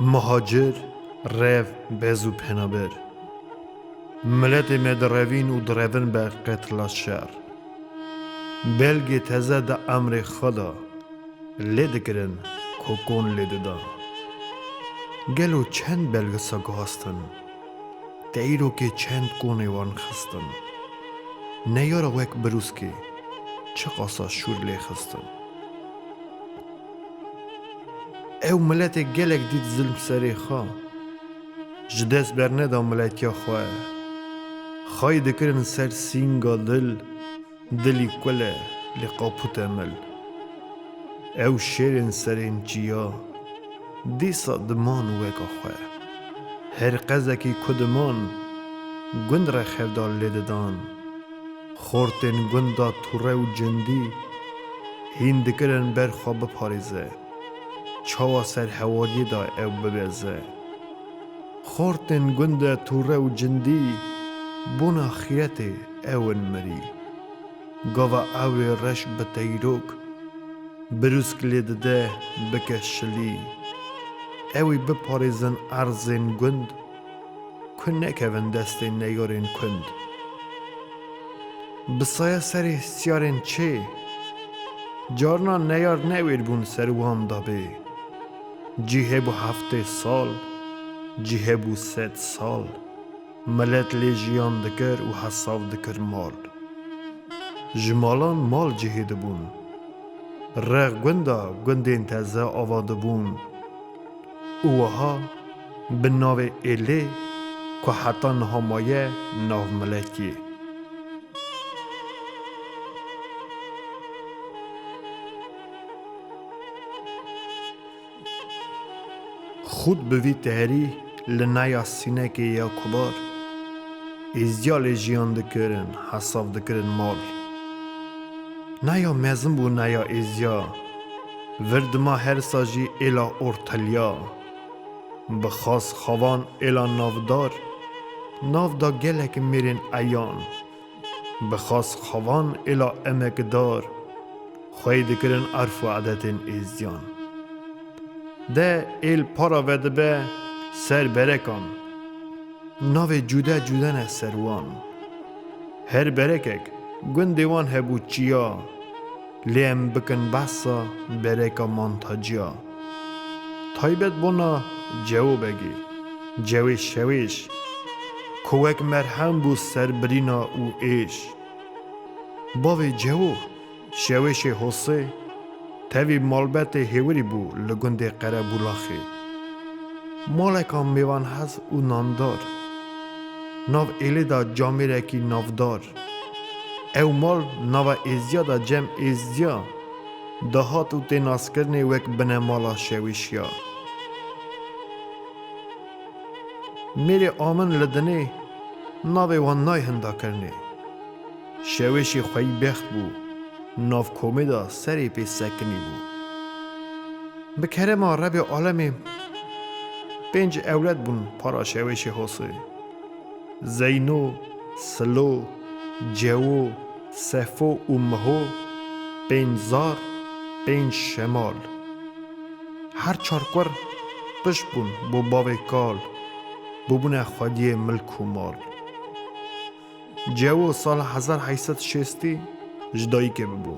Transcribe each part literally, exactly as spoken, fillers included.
Muhacir, rev, bez û penaber. Miletê me direvîn û direvin ber qetla şer. Belgê teze di emrê xwe de lê dikirin, kokon lê didan. Gelo çend belgisa guhastin? Teyrokê çend konê wan xistin? Neyara wek birûskê çiqasa şûr lê xistin? Ew miletê gelek dît zilm serê xwe, ji dest berneda miletiya xwe. Xayî dikirin ser sînga dil, dilî kul e, lê qapût e mil. Ew şêrên serên çiya, dîsa diman weka xwe. Her qezekî ku diman, gund re xevda lê didan. Xortên gunda tûre û cindî, hîn dikirin ber xwe biparêze. Çawa ser hewariyê de ew bibeze? Xortên gunda tûre û cindî, bona xîretê ew in mirî. Gava ew ê reş bi teyrok, birûsk lê dide bike şilî. Ew ê biparêzin erzên gund, ku nekevin destên neyarên kund. Bi saya serê siyarên çê, carna neyar newêr bûn ser wan dabê. Cî hebû heftê sal, cî hebû sed sal. Milet lê jiyan dikir û hesav dikir mal. Ji malan mal cihê dibûn. Rex gunda gundên teze ava dibûn. Û wiha bi navê êlê ku heta niha maye nav miletiyê. Xût bi vî teherî li neya sînekê ya kubar, êzdiya lê jiyan dikirin, hesav dikirin mal. Neya mezin bû neya êzdiya, vir dima hersa jî êla orteliya. Bi xas xavan êla navdar, nav da gelek mêrên eyan. Bi xas xavan êla emekdar, xwey dikirin erf û edetên êzdiyan. De êl para vedibe ser berekan, navê cude cude ne ser wan. Her berekek gundê wan hebû çiya, lê em bikin behsa bereka mantaciya. Taybet bona Cewo Begê, Cewê Şewêş, ku wek merhem bû ser birîna û êş. Bavê Cewo, Şewêşê Hosê, tevî malbetê hêwirî bû li gundê Qerebûlaxê. Maleka mêvanhez û nandar. Nav êlê de camêrekî navdar. Ew mal nava êzdiya de cem êzdiya dihat û tê naskirinê wek binemala Şewêşiya. Mêrê Amin li dinê navê wan nayê hinda kirinê. Şewêşê xweyî bext bû, nav komê de serê pê sekinî bû. Bi kerema Rebê alemê pênc ewled bûn para Şewêşê Hosê. Zeyno, Silo, Cewo, Sefo û Miho, pênc zar, pênc şemal. Her çar kur pişt bûn bo bavê kal, bûbûne xwediyê milk û mal. Cewo sala hezar heyt sed şêstî ji dayikê bibû.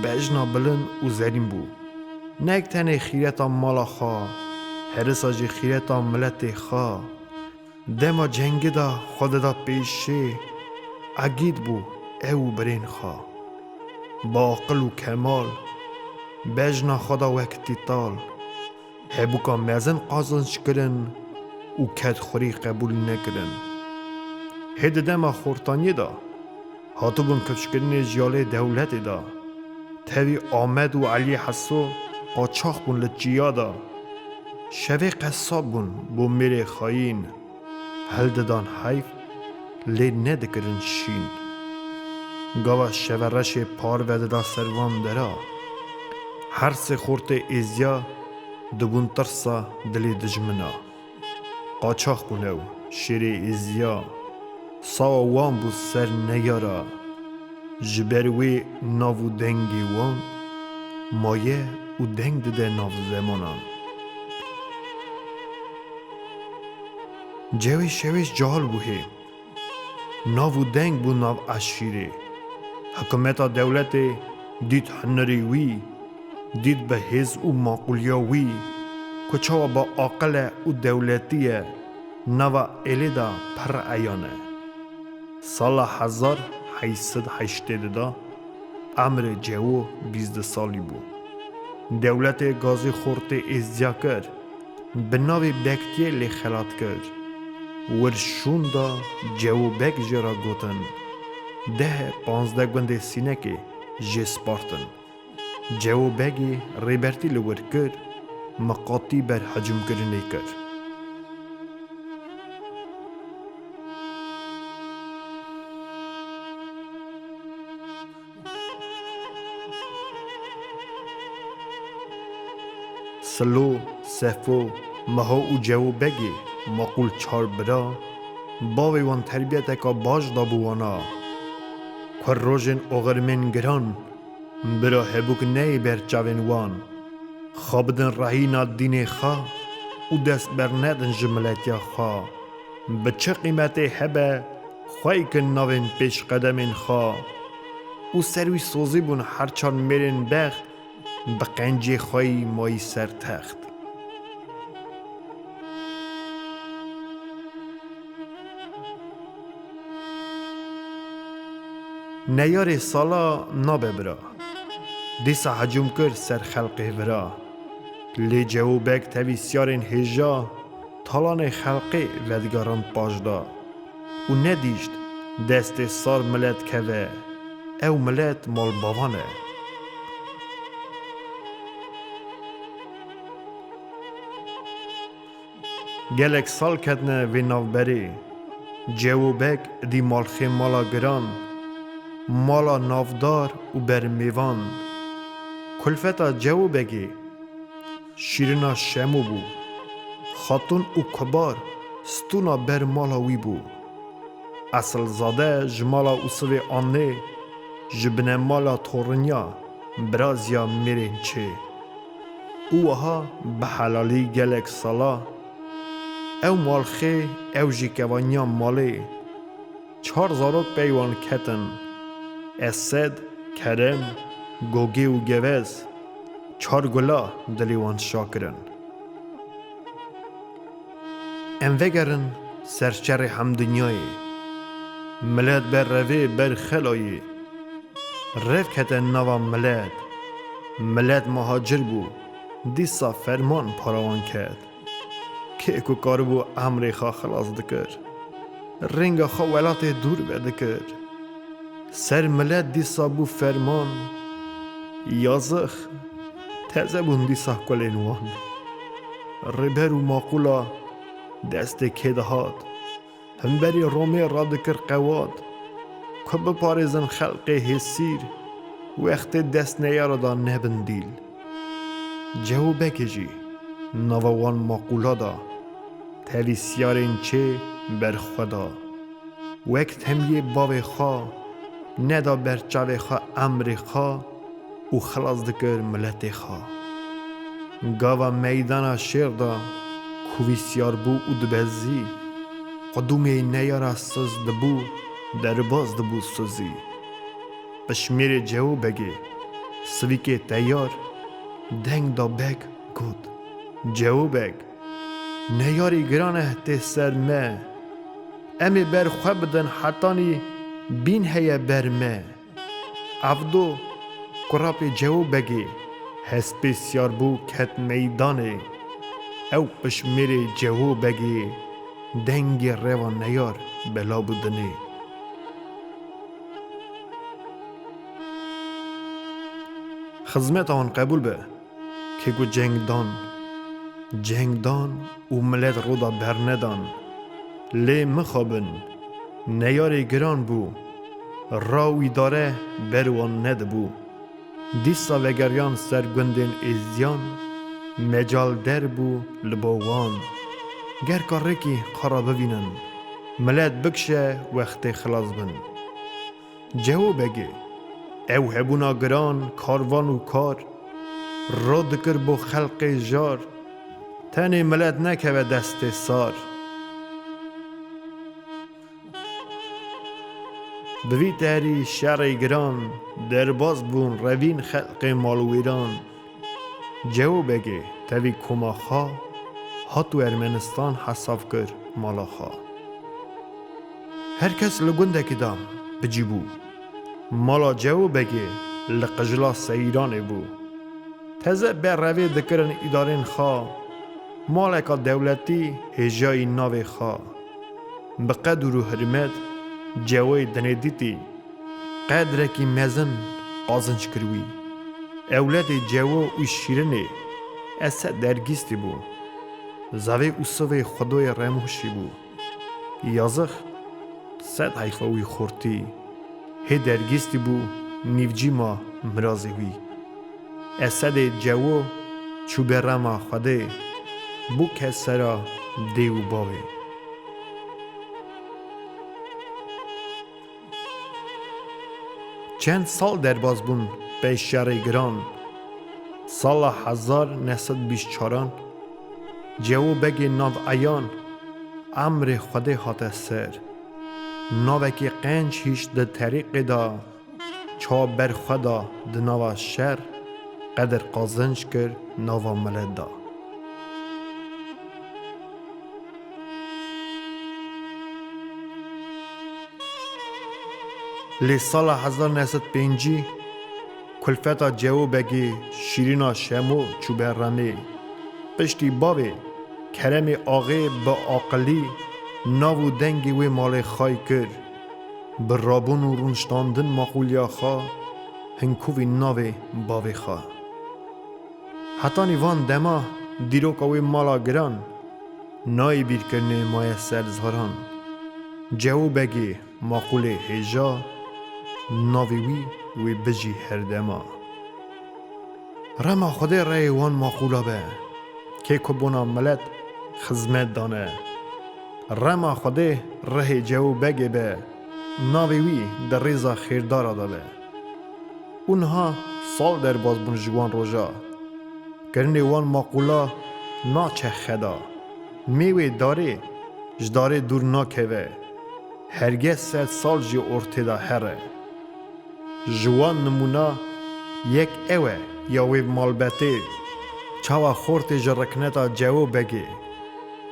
Bejna bilind û zerîn bû. Nek tenê xîreta mala xwe, herisa jî xîreta miletê xwe. Dema cengê de xwe dida pêşê, egîd bû ew û birên xwe. Bi aqil û kemal, bejna xwe da wek tîtal. Hebûka mezin qazanc kirin û kedxwerî qebûl nekirin. Hê di dema xortaniyê de hatibûn kifşkirinê ji yalê dewletê de. Tevî Amed û Elî Heso qaçax bûn li çiya de. Şevê qesab bûn bo mêrê xayîn. Hildidan heyv, lê nedikirin şîn. Gava şevereşê parve dida ser van dera. Her sê xortê êziya dibûn tirsa dilê dijmina. Qaçax bûn ew, şêrê êziya. Sawa wan bû ser neyara. Ji ber wê nav û dengê wan maye û deng dide nav zemanan. Cewê şewêş cahil bû hê. Nav û deng bû nav eşîrê. Hikûmeta dewletê dît hunirê wî, dît bi hêz û maqûliya wî ku çawa bi aqil e û dewletî ye, nava êlê de pir eyan e. Sala hezar heyt sed heştê de emrê Cewo bîst salî bû. Dewletê gazî xortê êzdiya kir, bi navê Bektiyê lê xelat kir. Wir şûn da Cewo Beg jê re gotin, deh panzdeh gundê Sînekê jê spartin. Cewo Begê rêbertî li wir kir, miqatî ber hicûmkirinê kir. Silo, Sefo, Meho û Cewo Begê maqûl çar bira, bavê wan terbiyeteka baş dabû wana. Kur rojên oxirmên giran, bira hebûk neyê ber çavên wan. Xwe bidin rehîna dînê xwe û dest bernedin ji miletiya xwe. Bi çi qîmetê hebe, xwey kin navên pêşqedemên xwe. Û ser wî sozî bûn her çar mêrên bext, bi qencê xweyî mayî ser text. Neyarê sala nabe bira. Dîsa hicûm kir ser xelqê vira. Lê Cewo Beg tevî siyarên hêja talanê xelqê vedigerand paşda û nedîşt destê sar milet keve. Ew milet malbavan e. Gelek sal ketine vê navberê. Cewo Beg dî malxê mala giran, mala navdar û bermêvan. Kulfeta Cewo Begê şîrina Şemo bû. Xatûn û kubar stûna ber mala wî bû. Esilzade ji mala Ûsivê Annê, ji binemala Torinya, biraziya mêrên çê. Û wiha bi helalî gelek sala ew malxê, ew jî kevaniya malê. Çar zarok pey wan ketin. Esed, Kerem, Gogê û Gevez, çar gula dilê wan şa kirin. Em vegerin ser şerê hemdinyayê. Milet ber revê, ber xelayê. Rev kete nava milet. Milet muhacir bû. Dîsa ferman para wan ket. Kê ku karibû emrê xwe xilas dikir, rênga xwe welatê dûr vedikir. Ser milet dîsa bû ferman. Yazix, teze bûn dîsa kulên wan. Rêber û maqûla destê kê dihat. Himberî Romê radikir qewat, ku biparêzin xelqê hêsîr, wextê dest neyara da nebin dîl. Cewo Begê jî nava wan maqûla da, tevî siyarên çê ber xwe da. Wek temiyê bavê xwe, neda ber çavê xwe emrê xwe, û xilas dikir miletê xwe. Gava meydana şêr de ku vîsyar bû û dibezî, qudûmê neyara siz dibû, derbas dibû sizî. Pişmêrê Cewo Begê, sivîkê teyar, deng da Beg, got: Cewo Beg, neyarî giran e tê ser me. Em ê ber xwe bidin hetanî bîn heye ber me. Evdo, kurapê Cewo Begê, hespê siyar bû ket meydanê. Ew pişmêrê Cewo Begê, dengê reva neyar bela bû dinê. Xizmeta wan qebûl be. Kê ku ceng dan, ceng dan û milet roda bernedan. Lê mixabin, neyarê giran bû, ra û îdare ber wan nedibû. Dîsa vegeriyan ser gundên êzdiyan, mecal der bû li bo wan. Ger ka rêkî xwe ra bivînin, milet bikişe wextê xilas bin. Cewo Begê, ew hebûna giran, karvan û kar, ro dikir bo xelqê jar, tenê milet nekeve destê sar. Bi vî terî şerê giran derbas bûn revîn xelqê malwêran. Cewo Begê tevî koma xwe hat û Ermenistan hesav kir mala xwe. Her kes li gundekî de bi cî bû. Mala Cewo Begê li qijila Seyîranê bû. Teze berevê dikirin îdarên xwe. Maleka dewletî hêjayî navê xwe. Bi qedir û hirmet Cewoyê dinê dîtî qedrekî mezin qazinc kir wî. Ewledê Cewo û Şîrinê Esed dergîstî bû. Zavê û sivê Xwedayê Remûşî bû. Yazix sed heyfa wî xortî. Hê dergîstî bû nîvcî ma mirazê wî. Esedê Cewo çû be rema Xwedê, bû kesera dê û bavê. Çend sal derbas bûn pey şerê giran. Sala hezar neh sed bîst çaran Cewo Begê nav eyan emrê Xwedê hate ser. Navekî qenc hîşt di terîqê de, çawa ber xwe da di nava şer, qedir qazinc kir nava milet da. Lê sala hezar neh sed pêncî kulfeta Cewo Begê Şîrîna Şemo çû be remê. Piştî bavê Keremê Axê bi aqilî nav û dengê wê malê xay kir. Bi rabûn û rûniştandin maqûliya xwe hinkovî navê bavê xwe. Hetanî van dema dîroka wê mala giran nayê bîrkirinê maye ser zaran. Cewo Begê maqûlê hêja, navê wî wê bijî her dema. Rema Xwedê reyê wan maqûla be, kê ku bona milet xizmet dane. Rema Xwedê rehê Cewo Begê be, navê wî di rêza xêrdara de be. Û niha sal derbas bûn ji wan roja. Kirinê wan maqûla naçe xeda. Mêwê darê ji darê dûr nakeve. Hergez sed sal jî ortê de here. Ji wan nimûna yek ew e ya wê malbetê, çawa xortê ji rikneta Cewo Begê,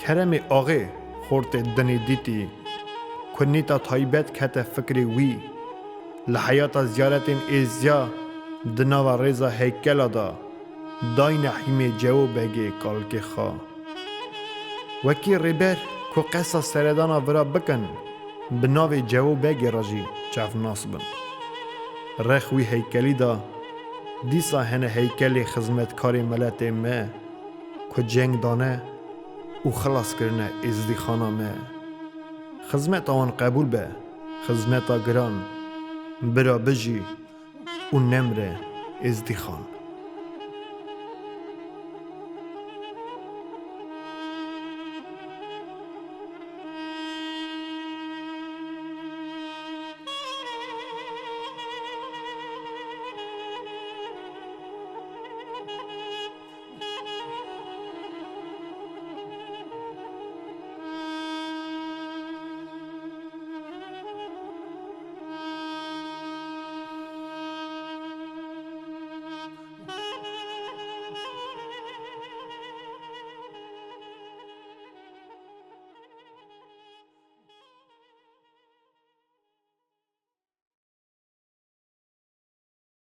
Keremê Axê xortê dinê dîtî, ku nîta taybet kete fikrê wî. Li heyata ziyaretên êziya di nava rêza heykela de dayne hîmê Cewo Begê kalkê xwe. Wekî rêber ku qesa seredana vira bikin, bi navê Cewo Begê re jî çavnas bin. Rex wî heykelî de dîsa hene heykelê xizmetkarê miletê me ku ceng dane û xilas kirine êzdîxana me. Xizmeta wan qebûl be, xizmeta giran. Bira bijî û nemre Êzdîxan.